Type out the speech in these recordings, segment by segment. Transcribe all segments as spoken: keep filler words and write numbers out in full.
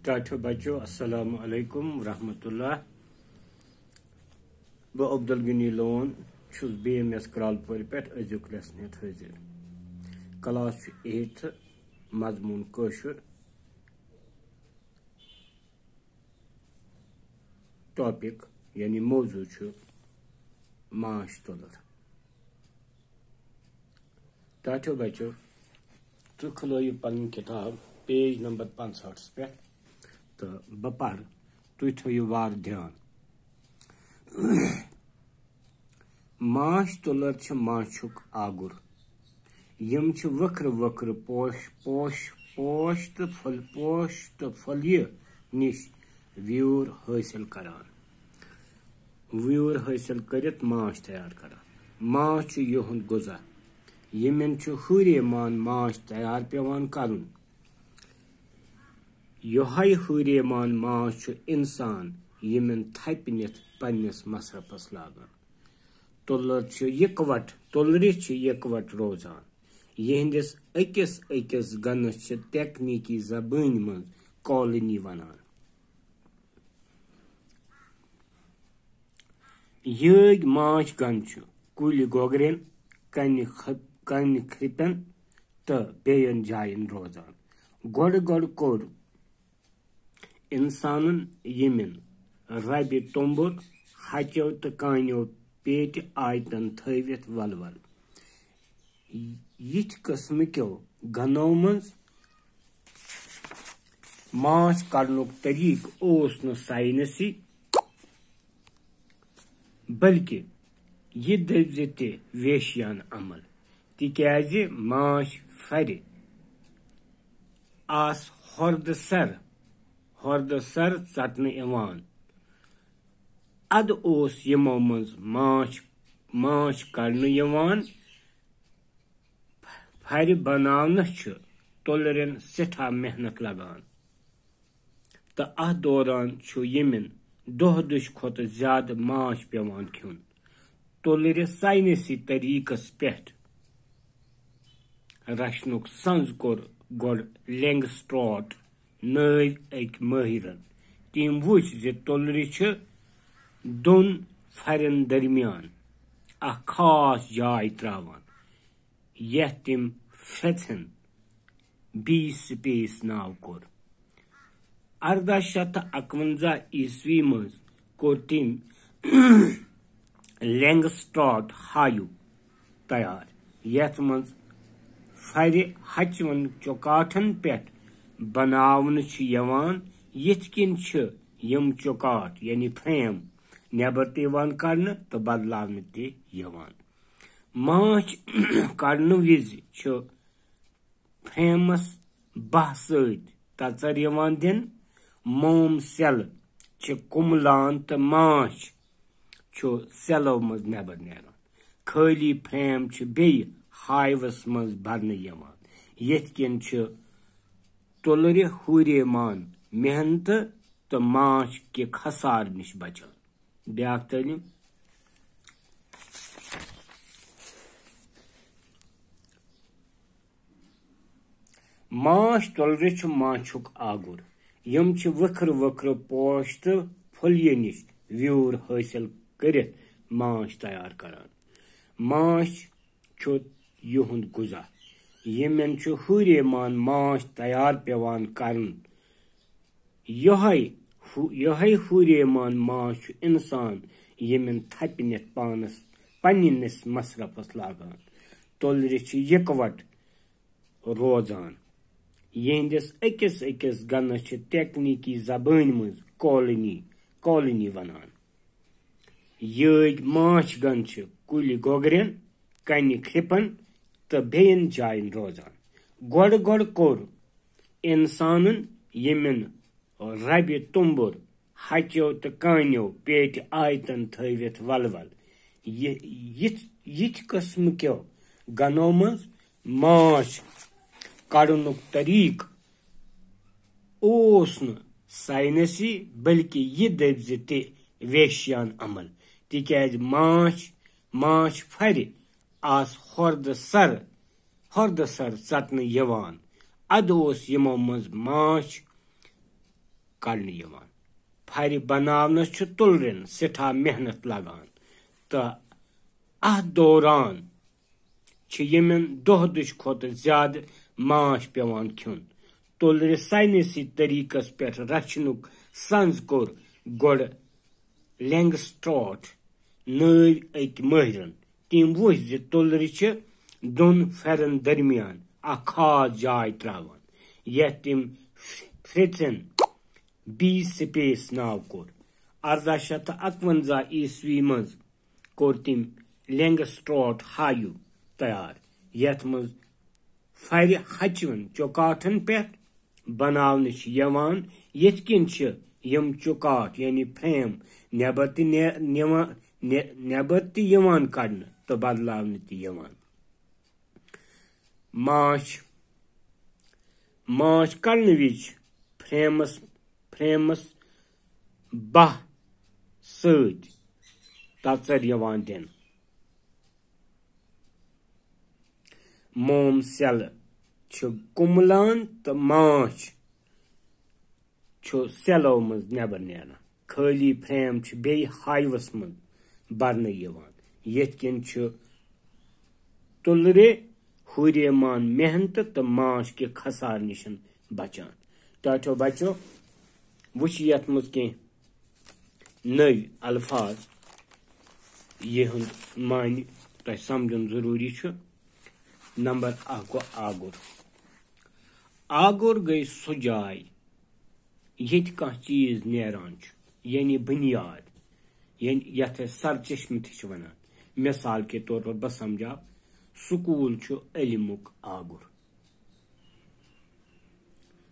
ٹاٹھیو بچو، السلام علیکم ورحمۃ اللہ۔ بہٕ عبدالغنی لون چھُس بی ایم ایس کرالپورِ پٮ۪ٹھ أزیُک lesson ہٮ۪تھ حٲضِر۔ Class چھُ eighth، مضموٗن کٲشُر۔ Topic یعنی موضوع چھُ ماچھ تُلر۔ ٹاٹھیو بچو، تُہۍ کھُلٲیِو پنٕنۍ کِتاب page number پانٛژہٲٹھس پٮ۪ٹھ تہٕ بہٕ پرٕ، تُہۍ تھٲیِو وارٕ دھیان۔ ماچھ تُلر چھِ ماچھُک آگُر۔ یِم چھِ وٕکھرٕ وٕکھرٕ پوش، پوش، پوش تہٕ پھل، پوش تہٕ پھلیہِ نِش ویوٗر حٲصِل کران۔ ویوٗر حٲصِل کٔرِتھ ماچھ تیار کران۔ ماچھ چھُ یِہُنٛد غذا۔ یِمن چھُ ہُرے مان ماچھ تیار پٮ۪وان کرُن۔ یِہوٚے ہُرے مان ماچھ چھُ اِنسان یِمن تھپہِ نِتھ پننِس مصرفس لاگان۔ تُلر چھِ یِکوَٹ، تُلرِ چھِ یِکوَٹ روزان۔ یِہنٛدِس أکِس أکِس گنَس چھِ تکنیٖکی زبٲنۍ منٛز colony ونان۔ یٲگۍ ماچھ گن چھِ کُلۍ گوگرٮ۪ن، کنہِ خ-، کنہِ کھرٛپٮ۪ن تہٕ بیٚین جاین روزان۔ گۄڈٕ گۄڈٕ کوٚر اِنسانن یِمن ربہِ توٚمبُر، ہَچو تہٕ کانیو پیٹہِ آیتن تھٲوِتھ ولول۔ یِتھۍ قٕسمٕکیو گنو منٛز ماچھ کڑنُک طریقہٕ اوس نہٕ ساینسی، بلکہِ یہِ دٔپۍ زِ تہِ ویشیانہٕ عمل، تِکیازِ ماچھ پھرِ آس ہۄردٕ سر، ہۄردٕ سر ژٹنہٕ یِوان۔ ادٕ اوس یِمو منٛز ماچھ، ماچھ کڑنہٕ یِوان۔ پھرِ بناونس چھُ تُلرٮ۪ن سٮ۪ٹھاہ محنت لگان۔ تہٕ اتھ دوران چھُ ییٚمٮ۪ن دۄہ دِش کھۄتہٕ زیادٕ ماچھ پٮ۪وان کھیوٚن۔ تُلرِ ساینسی طریقس پٮ۪ٹھ رچھنُک سنز کوٚر گۄڈٕ لینگسٹراٹ نٲوۍ أکۍ مٲہرن۔ تٔمۍ وُچھ زِ تُلرِ چھِ دۄن پھرٮ۪ن درمیان اکھ خاص جاے تراوان، یتھ تٔمۍ فیتھن بی سپیس ناو کوٚر۔ ارداہ شیٚتھ تہٕ اکونزہ عیسوی منٛز کوٚر تٔمۍ لینگسٹراٹ ہایو تیار، یتھ منٛز پھرِ ہچوَن چوکاٹھن پٮ۪ٹھ بناونہٕ چھِ یِوان، یِتھ کٔنۍ چھِ یِم چوکاٹھ یعنی فریم نٮ۪بر تہِ یِوان کڑنہٕ تہٕ بدلاونہٕ تہِ یِوان۔ ماچھ کڑنہٕ وِزِ چھُ فریمس بہہ سۭتۍ تژر یِوان دِنہٕ۔ موم سیلہٕ چھِ کُملان تہٕ ماچھ چھُ سیلو منٛز نٮ۪بر نیران۔ خٲلی فریم چھِ بیٚیہِ ہایوس منٛز بھرنہٕ یِوان۔ یِتھ کٔنۍ چھِ تُلرِ ہُرے مان محنتہٕ تہٕ ماچھ کہِ خسارٕ نِش بچان۔ بیٛاکھ تعلیٖم۔ ماچھ تُلرِ چھُ ماچھُک آگُر۔ یِم چھِ وٕکھرٕ وٕکھرٕ پوش تہٕ پھُلیہِ نِش ویوٗر حٲصِل کٔرِتھ ماچھ تیار کران۔ ماچھ چھُ یِہُنٛد غذا۔ یِمن چھُ ہُرے مان ماچھ تیار پٮ۪وان کرُن۔ یِہوٚے ہُ-، یِہوٚے ہُرے مان ماچھ چھُ اِنسان ییٚمٮ۪ن تھپہِ نِتھ پانس، پننِس مصرفس لاگان۔ تُلرِ چھِ یِکوَٹ روزان۔ یِہنٛدِس أکِس أکِس گنس چھِ تکنیٖکی زبٲنۍ منٛز colony، colony ونان۔ یٲگۍ ماچھ گن چھِ کُلۍ گوگرٮ۪ن، کنہِ کھرٛپن تہٕ بیٚین جاین روزان۔ گۄڈٕ گۄڈٕ کوٚر اِنسانن ییٚمٮ۪ن ربہِ توٚمبُر، ہچو تہٕ کانیو پیٹہِ آیتن تھٲوِتھ ولول۔ یہِ، یِتھ، یِتھۍ قٕسمہٕ کیو گنو منٛز ماچھ کڑنُک طریقہٕ اوس نہٕ ساینسی، بلکہِ یہِ دٔپۍ زِ تہِ ویشیان عمل، تِکیازِ ماچھ، ماچھ پھرِ آس ہۄردٕ سر، ہۄردٕ سر ژٹنہٕ یِوان۔ ادٕ اوس یِمو منٛز ماچھ کڑنہٕ یِوان۔ پھرِ بناونس چھُ تُلرٮ۪ن سٮ۪ٹھاہ محنت لگان تہٕ اتھ دوران چھِ یِمن دۄہ دِش کھۄتہٕ زیادٕ ماچھ پٮ۪وان کھیوٚن۔ تُلرِ ساینسی طریقس پٮ۪ٹھ رچھنُک سنز کوٚر گۄڈٕ لینگسٹراٹ نٲوۍ أکۍ مٲہرن۔ تٔمۍ وُچھ زِ تُلرِ چھِ دۄن پھرن درمیان اکھ خاص جاے تراوان، یتھ تٔمۍ فرٛژن بی سپیس ناو کوٚر۔ ارداہ شیٚتھ تہٕ اکونزہ عیسوی منٛز کوٚر تٔمۍ لینگسٹراٹ ہایو تیار، یتھ منٛز پھرِ ہچوَن چوکاٹھن پٮ۪ٹھ بناونہٕ چھِ یِوان، یِتھ کٔنۍ چھِ یِم چوکاٹھ، یعنی فریم، نٮ۪بر تہِ نیر-، نِوان، نِ-، نٮ۪بر تہِ یِوان کڑنہٕ تہٕ بدلاونہٕ تہِ یِوان۔ ماچھ، ماچھ کڑنہٕ وِزِ چھِ فریمس، فریمس بہہ سۭتۍ تژر یِوان دِنہٕ۔ موم سیلہٕ چھِ کُملان تہٕ ماچھ چھُ سیلو منٛز نٮ۪بر نیران۔ خٲلی فریم چھِ بیٚیہِ ہایوَس منٛز برنہٕ یِوان، ییٚتہِ کِنۍ چھُ تُلرِ ہُریمان محنتہٕ تہٕ ماچھ کہِ خسارٕ نِش بچان۔ ٹاٹھیو بچو، وٕچھ یتھ منٛز کینٛہہ نٔوۍ الفاظ، یِہُنٛد معنی تۄہہِ سمجھُن ضروٗری چھُ۔ نمبر اکھ گوٚو آگُر۔ آگُر گٔے سۄ جاے، ییٚتہِ کانٛہہ چیٖز نیران چھُ، یعنی بُنیاد، یعنی یتھ أسۍ سرچشمہٕ تہِ چھِ ونان۔ مثال کے طور پر بہٕ سمجھاو، سکوٗل چھُ علمُک آگُر۔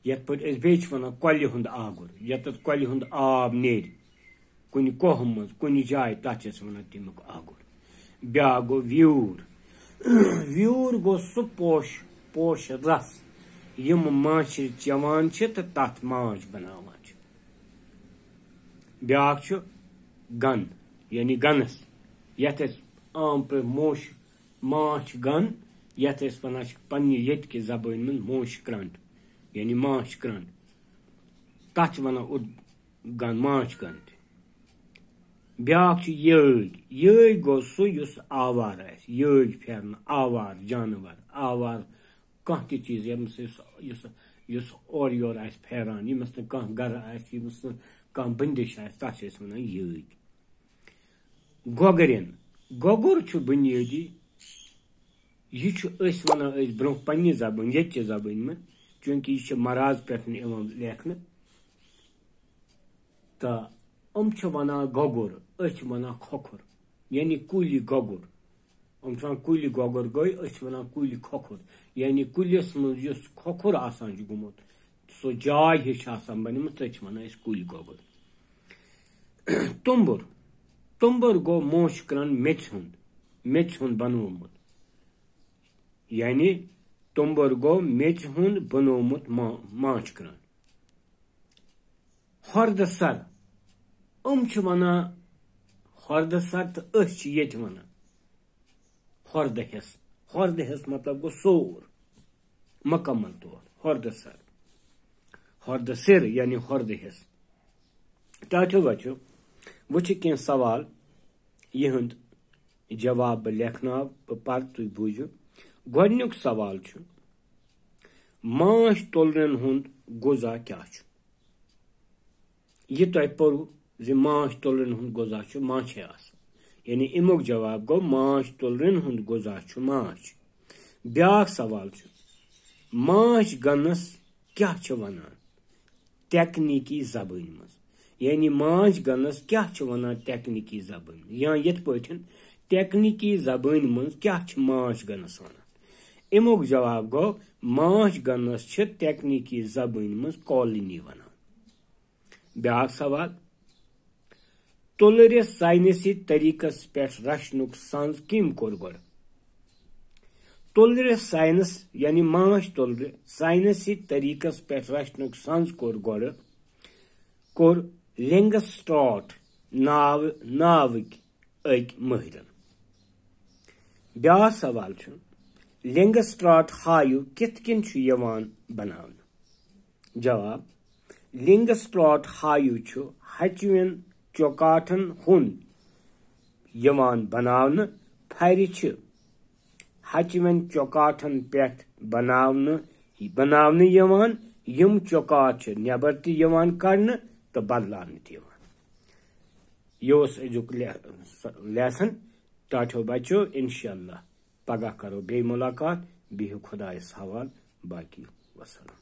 یتھ پٲٹھۍ أسۍ بیٚیہِ چھِ ونان کۄلہِ ہُنٛد آگُر، یتٮ۪تھ کۄلہِ ہُنٛد آب نیرِ کُنہِ کوہ منٛز، کُنہِ جایہِ، تتھ چھِ أسۍ ونان تمیُک آگُر۔ بیٛاکھ گوٚو ویوٗر۔ ویوٗر گوٚو سُہ پوش، پوشہٕ رس، یِم ماچھِ چٮ۪وان چھِ تہٕ تتھ ماچھ بناوان چھِ۔ بیٛاکھ چھُ گن، یعنی گنس، یتھ أسۍ عام پٲٹھۍ موش، ماچھ گن، یتھ أسۍ ونان چھِ پننہِ ییٚتہِ کہِ زبٲنۍ منٛز موش کرنٛڈ، یعنی ماچھ کرنٛڈ، تتھ چھِ ونان اُر-، گن، ماچھ گن تہِ۔ بیٛاکھ چھُ یٲگۍ۔ یٲگۍ گوٚو سُہ یُس آوار آسہِ، یٲگۍ پھیرنہٕ، آوار جانور، آوار کانٛہہ تہِ چیٖز، ییٚمِس یُس، یُس، یُس اورٕ یورٕ آسہِ پھیران، ییٚمِس نہٕ کانٛہہ گرٕ آسہِ، ییٚمِس نہٕ کانٛہہ بٔنٛدِش آسہِ، تَتھ چھِ أسۍ وَنان یٲگۍ۔ گۄگرٮ۪ن، گۄگُر چھُ بُنیٲدی، یہِ چھُ أسۍ وَنان أسۍ برٛونٛہہ پنٛنہِ زبٲنۍ، ییٚتہِ چہِ زبٲنۍ منٛز، چوٗنٛکہِ یہِ چھِ مَراز پٮ۪ٹھ یِوان لیکھنہٕ۔ تہٕ یِم چھِ وَنان گۄگُر، أسۍ چھِ وَنان کھۄکھُر، یعنی کُلۍ گۄگُر۔ یِم چھِ وَنان کُلۍ گۄگُر گٔے، أسۍ چھِ وَنان کُلۍ کھۄکھُر، یعنی کُلِس منٛز یُس کھۄکھُر آسان چھُ گوٚمُت، سُہ جاے ہِش چھِ آسان بَنیمٕژ، تٔتھۍ چھِ وَنان أسۍ کُلۍ گۄگُر۔ توٚمبُر، توٚمبُر گوٚو موشہِ کرٛن میٚژِ ہُنٛد، میٚژِ ہُنٛد بَنومُت، یعنی توٚمبُر گوٚو میٚژِ ہُنٛد بَنومُت ما-، ماچھ کرٛن۔ ہۄردٕ سر۔ یِم چھِ وَنان ہۄردٕ سر تہٕ أسۍ چھِ ییٚتہِ وَنان ہۄردٕ حِصہٕ۔ ہۄردٕ حِصہٕ مطلب گوٚو سور، مُکمل طور ہۄردٕ سر۔ ہۄردٕ سِر یعنی ہۄردٕ حِصہٕ۔ ٹاٹھیو بچو، وۄنۍ چھِ کینٛہہ سوال، یِہُنٛد جواب بہٕ لیکھناو، بہٕ پَرٕ، تُہۍ بوٗزِو۔ گۄڈٕنیُک سوال چھُ، ماچھ تُلرٮ۪ن ہُنٛد غذا کیٛاہ چھُ؟ یہِ تۄہہِ پوٚرُو زِ ماچھ تُلرٮ۪ن ہُنٛد غذا چھُ ماچھے آسان۔ یعنی اَمیُک جواب گوٚو، ماچھ تُلرٮ۪ن ہُنٛد غذا چھُ ماچھ۔ بیٛاکھ سوال چھُ، ماچھ گنَس کیٛاہ چھِ وَنان تکنیٖکی زبٲنۍ منٛز؟ یعنی ماچھ گنَس کیٛاہ چھِ وَنان تکنیٖکی زبٲنۍ منٛز؟ یا یِتھ پٲٹھۍ، تکنیٖکی زبٲنۍ منٛز کیٛاہ چھِ ماچھ گنَس وَنان؟ اَمیُک جواب گوٚو، ماچھ گنَس چھِ تکنیٖکی زبٲنۍ منٛز کالنی وَنان۔ بیٛاکھ سوال، تُلرِ ساینسی طریقس پٮ۪ٹھ رچھنُک سنز کٔمۍ کوٚر گۄڈٕ؟ تُلرِ ساینس، یعنی ماچھ تُلرِ ساینسی طریقس پٮ۪ٹھ رچھنُک سنز کوٚر گۄڈٕ، کوٚر لینگسٹراٹ ناو، ناوٕکۍ أکۍ مٲہرن۔ بیٛاکھ سوال چھُ، لینگسٹراٹ ہایو کِتھ کٔنۍ چھُ یِوان بناونہٕ؟ جواب، لنگس پلاٹ ہایو چھُ ہچوین چوکاٹھن ہُنٛد یِوان بناونہٕ۔ پھرِ چھِ ہچوین چوکاٹھن پٮ۪ٹھ بناونہٕ بناونہٕ یِوان۔ یِم چوکاٹ چھِ نٮ۪بر تہِ یِوان کڑنہٕ تہٕ بدلاونہٕ تہِ یِوان۔ یہِ اوس أزیُک لے-، lesson۔ ٹاٹھیو بچو، انشاءاللہ پگاہ کرو بیٚیہِ ملاقات۔ بِہِو خۄدایس حوال۔ باقی وسلام۔